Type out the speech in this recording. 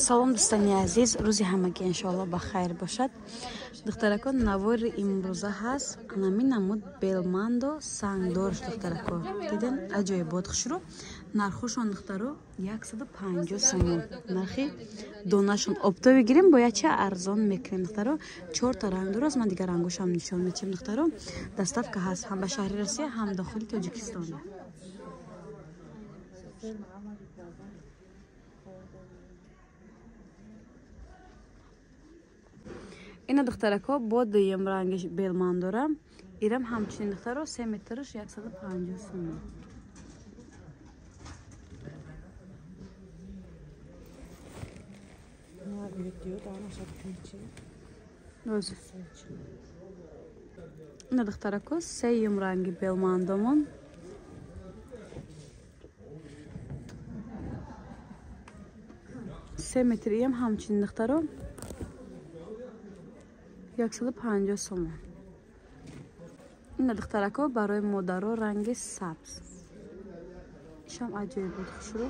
Салом, дӯстони азиз, рӯзи ҳамагӣ иншоалло ба хайр бошад. Духтарако, навори имрӯза ҳаст анами намуд белмандо сангдорш. Духтарако, диден, аҷоибот, хушрӯ. Нархошон, духтаро, 150 сомон нархи донашон. Оптовый гирем, бояд ча арзон мекунем. Духтаро, чорта ранг дорост, ман дигар рангошам нишон метиҳем. Духтаро, доставка ҳаст ҳам ба шаҳри Россия, ҳам дохили Тоҷикистон. Ина, духтарако, бо дуюм ранги белман дорам. Ирам ҳамчунин, духтаро, 3 метрш 150 сомон. Bunlar büyük diyor da ama şarkı için. Өзі. Ина, духтарако, сеюм ранги белмандомон. 3 метриам ҳамчунин, духтаро, 150 сомон. Ина, духтарако, барои модаро ранги сабз. Ишам аҷоиб буд, хушрӯ.